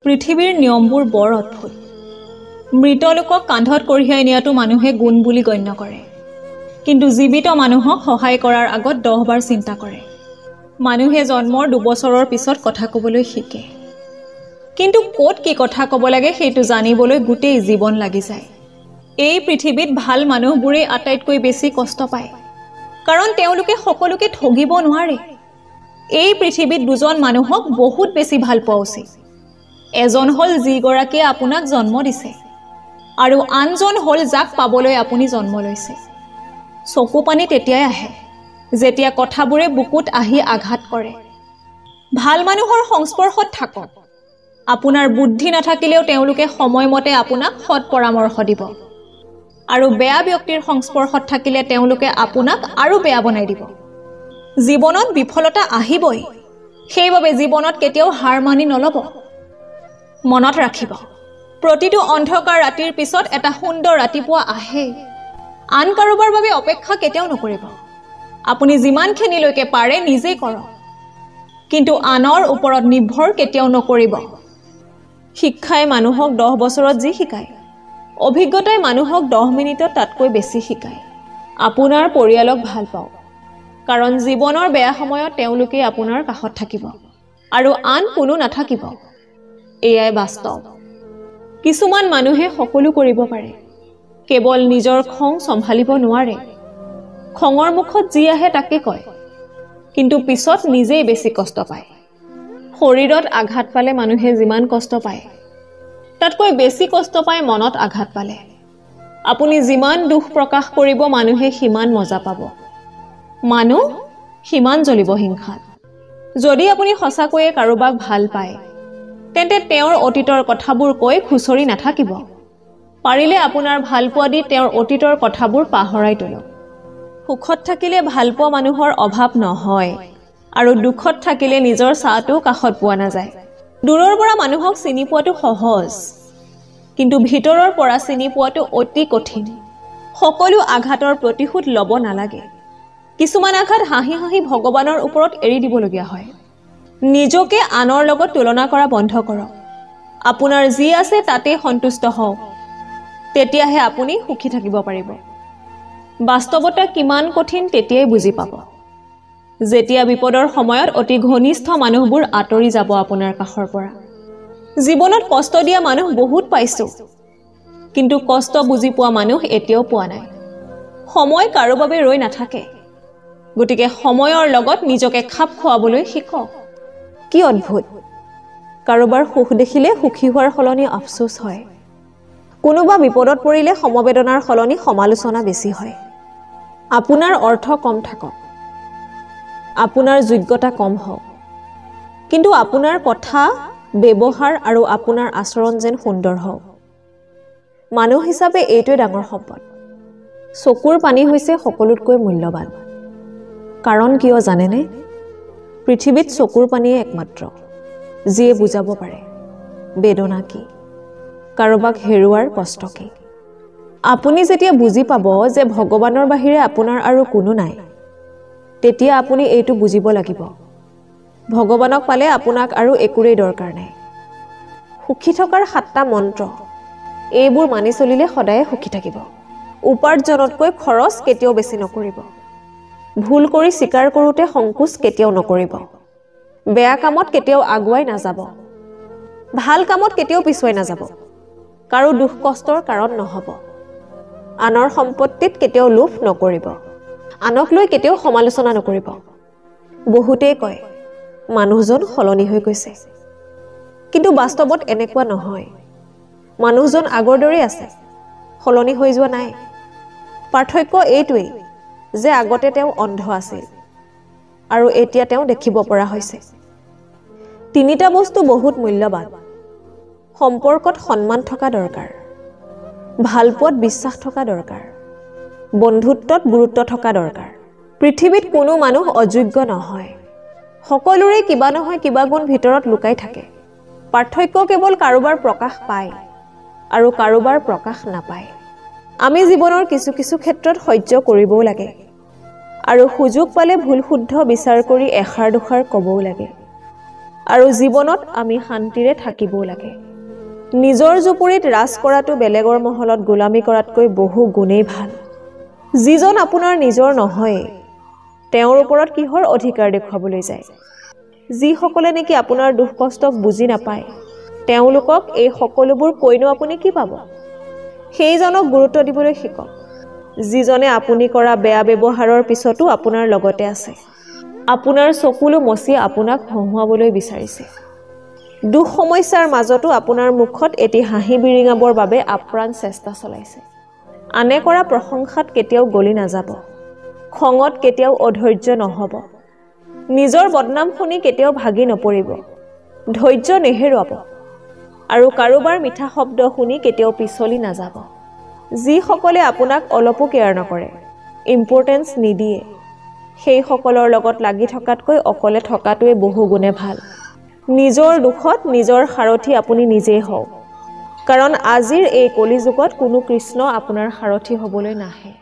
পৃথিৱীৰ নিয়মবোৰ বৰ অদ্ভুত। মৃত লোকক কান্ধত কঢ়িয়াই নিয়াটো মানুহে গুণ বুলি গণ্য কৰে, কিন্তু জীৱিত মানুহক সহায় কৰাৰ আগত 10 বাৰ চিন্তা কৰে। মানুহে জন্মৰ 2 বছৰৰ পিছত কথা ক'বলৈ শিকে, কিন্তু ক'ত কি কথা ক'ব লাগে সেইটো জানিবলৈ গোটেই জীৱন লাগি যায়। এই পৃথিৱীত ভাল মানুহবোৰেই আটাইতকৈ বেছি কষ্ট পায়, কাৰণ তেওঁলোকে সকলোকে ঠগিব নোৱাৰে। এই পৃথিৱীত দুজন মানুহক বহুত বেছি ভাল পোৱা উচিত। এজন হ'ল যিগৰাকীয়ে আপোনাক জন্ম দিছে আৰু আনজন হ'ল যাক পাবলৈ আপুনি জন্ম লৈছে। চকু পানী তেতিয়াই আহে যেতিয়া কথাবোৰে বুকুত আহি আঘাত কৰে। ভাল মানুহৰ সংস্পৰ্শত থাকক। আপোনাৰ বুদ্ধি নাথাকিলেও তেওঁলোকে সময়মতে আপোনাক সৎ পৰামৰ্শ দিব, আৰু বেয়া ব্যক্তিৰ সংস্পৰ্শত থাকিলে তেওঁলোকে আপোনাক আৰু বেয়া বনাই দিব। জীৱনত বিফলতা আহিবই, সেইবাবে জীৱনত কেতিয়াও হাৰ মানি নল'ব। মনত ৰাখিব, প্ৰতিটো অন্ধকাৰ ৰাতিৰ পিছত এটা সুন্দৰ ৰাতিপুৱা আহে। আন কাৰোবাৰ বাবে অপেক্ষা কেতিয়াও নকৰিব। আপুনি যিমানখিনিলৈকে পাৰে নিজেই কৰক, কিন্তু আনৰ ওপৰত নিৰ্ভৰ কেতিয়াও নকৰিব। শিক্ষাই মানুহক 10 বছৰত যি শিকায়, অভিজ্ঞতাই মানুহক 10 মিনিটত তাতকৈ বেছি শিকায়। আপোনাৰ পৰিয়ালক ভাল পাওক, কাৰণ জীৱনৰ বেয়া সময়ত তেওঁলোকেই আপোনাৰ কাষত থাকিব আৰু আন কোনো নাথাকিব। এয়াই বাস্তৱ। কিছুমান মানুহে সকলো কৰিব পাৰে, কেৱল নিজৰ খং চম্ভালিব নোৱাৰে। খঙৰ মুখত যি আহে তাকে কয়, কিন্তু পিছত নিজেই বেছি কষ্ট পায়। শৰীৰত আঘাত পালে মানুহে যিমান কষ্ট পায়, তাতকৈ বেছি কষ্ট পায় মনত আঘাত পালে। আপুনি যিমান দুখ প্ৰকাশ কৰিব, মানুহে সিমান মজা পাব, মানুহ সিমান জ্বলিব হিংসাত। যদি আপুনি সঁচাকৈয়ে কাৰোবাক ভাল পায়, তেন্তে তেওঁৰ অতীতৰ কথাবোৰ কৈ খুচৰি নাথাকিব। পাৰিলে আপোনাৰ ভালপোৱা দি তেওঁৰ অতীতৰ কথাবোৰ পাহৰাই তোলক। সুখত থাকিলে ভালপোৱা মানুহৰ অভাৱ নহয় আৰু দুখত থাকিলে নিজৰ ছাঁটোও কাষত পোৱা নাযায়। দূৰৰ পৰা মানুহক চিনি পোৱাটো সহজ, কিন্তু ভিতৰৰ পৰা চিনি পোৱাটো অতি কঠিন। সকলো আঘাতৰ প্ৰতিশোধ ল'ব নালাগে। কিছুমান আঘাত হাঁহি হাঁহি ভগৱানৰ ওপৰত এৰি দিবলগীয়া হয়। নিজকে আনৰ লগত তুলনা কৰা বন্ধ কৰক। আপোনাৰ যি আছে তাতেই সন্তুষ্ট হওক, তেতিয়াহে আপুনি সুখী থাকিব পাৰিব। বাস্তৱতা কিমান কঠিন তেতিয়াই বুজি পাব, যেতিয়া বিপদৰ সময়ত অতি ঘনিষ্ঠ মানুহবোৰ আঁতৰি যাব আপোনাৰ কাষৰ পৰা। জীৱনত কষ্ট দিয়া মানুহ বহুত পাইছোঁ, কিন্তু কষ্ট বুজি পোৱা মানুহ এতিয়াও পোৱা নাই। সময় কাৰো বাবে ৰৈ নাথাকে, গতিকে সময়ৰ লগত নিজকে খাপ খুৱাবলৈ শিকক। কি অদ্ভুত, কাৰোবাৰ সুখ দেখিলে সুখী হোৱাৰ সলনি আফচোচ হয়। কোনোবা বিপদত পৰিলে সমবেদনাৰ সলনি সমালোচনা বেছি হয়। আপোনাৰ অৰ্থ কম থাকক, আপোনাৰ যোগ্যতা কম হওক, কিন্তু আপোনাৰ কথা, ব্যৱহাৰ আৰু আপোনাৰ আচৰণ যেন সুন্দৰ হওক। মানুহ হিচাপে এইটোৱে ডাঙৰ সম্পদ। চকুৰ পানী হৈছে সকলোতকৈ মূল্যৱান। কাৰণ কিয় জানেনে? পৃথিৱীত চকুৰ পানীয়ে একমাত্ৰ যিয়ে বুজাব পাৰে বেদনা কি, কাৰোবাক হেৰুৱাৰ কষ্ট কি। আপুনি যেতিয়া বুজি পাব যে ভগৱানৰ বাহিৰে আপোনাৰ আৰু কোনো নাই, তেতিয়া আপুনি এইটো বুজিব লাগিব, ভগৱানক পালে আপোনাক আৰু একোৰেই দৰকাৰ নাই। সুখী থকাৰ সাতটা মন্ত্ৰ, এইবোৰ মানি চলিলে সদায়ে সুখী থাকিব। উপাৰ্জনতকৈ খৰচ কেতিয়াও বেছি নকৰিব। ভুল কৰি স্বীকাৰ কৰোঁতে সংকোচ কেতিয়াও নকৰিব। বেয়া কামত কেতিয়াও আগুৱাই নাযাব, ভাল কামত কেতিয়াও পিছুৱাই নাযাব। কাৰো দুখ কষ্টৰ কাৰণ নহ'ব। আনৰ সম্পত্তিত কেতিয়াও লোভ নকৰিব। আনক লৈ কেতিয়াও সমালোচনা নকৰিব। বহুতেই কয় মানুহজন সলনি হৈ গৈছে, কিন্তু বাস্তৱত এনেকুৱা নহয়। মানুহজন আগৰ দৰেই আছে, সলনি হৈ যোৱা নাই। পাৰ্থক্য এইটোৱেই যে আগতে তেওঁ অন্ধ আছিল আৰু এতিয়া তেওঁ দেখিব পৰা হৈছে। তিনিটা বস্তু বহুত মূল্যৱান। সম্পৰ্কত সন্মান থকা দৰকাৰ, ভালপোৱাত বিশ্বাস থকা দৰকাৰ, বন্ধুত্বত গুৰুত্ব থকা দৰকাৰ। পৃথিৱীত কোনো মানুহ অযোগ্য নহয়। সকলোৰে কিবা নহয় কিবা গুণ ভিতৰত লুকাই থাকে। পাৰ্থক্য কেৱল কাৰোবাৰ প্ৰকাশ পায় আৰু কাৰোবাৰ প্ৰকাশ নাপায়। আমি জীৱনৰ কিছু কিছু ক্ষেত্ৰত সহ্য কৰিবও লাগে আৰু সুযোগ পালে ভুল শুদ্ধ বিচাৰ কৰি এষাৰ দুষাৰ ক'বও লাগে। আৰু জীৱনত আমি শান্তিৰে থাকিবও লাগে। নিজৰ জুপুৰিত ৰাজ কৰাটো বেলেগৰ মহলত গোলামী কৰাতকৈ বহু গুণেই ভাল। যিজন আপোনাৰ নিজৰ নহয়, তেওঁৰ ওপৰত কিহৰ অধিকাৰ দেখুৱাবলৈ যায়? যিসকলে নেকি আপোনাৰ দুখ কষ্টক বুজি নাপায়, তেওঁলোকক এই সকলোবোৰ কৈনো আপুনি কি পাব? সেইজনক গুৰুত্ব দিবলৈ শিকক, যিজনে আপুনি কৰা বেয়া ব্যৱহাৰৰ পিছতো আপোনাৰ লগতে আছে, আপোনাৰ চকুলো মচি আপোনাক হহুৱাবলৈ বিচাৰিছে। দুখ সমস্যাৰ মাজতো আপোনাৰ মুখত এটি হাঁহি বিৰিঙাবৰ বাবে আপ্ৰাণ চেষ্টা চলাইছে। আনে কৰা প্ৰশংসাত কেতিয়াও গলি নাযাব, খঙত কেতিয়াও অধৈৰ্য নহ'ব, নিজৰ বদনাম শুনি কেতিয়াও ভাগি নপৰিব, ধৈৰ্য নেহেৰুৱাব আৰু কাৰোবাৰ মিঠা শব্দ শুনি কেতিয়াও পিছলি নাযাব। যিসকলে আপোনাক অলপো কেয়াৰ নকৰে, ইম্পৰ্টেঞ্চ নিদিয়ে, সেইসকলৰ লগত লাগি থকাতকৈ অকলে থকাটোৱে বহুগুণে ভাল। নিজৰ দুখত নিজৰ সাৰথি আপুনি নিজেই হওক, কাৰণ আজিৰ এই কলিযুগত কোনো কৃষ্ণ আপোনাৰ সাৰথি হ'বলৈ নাহে।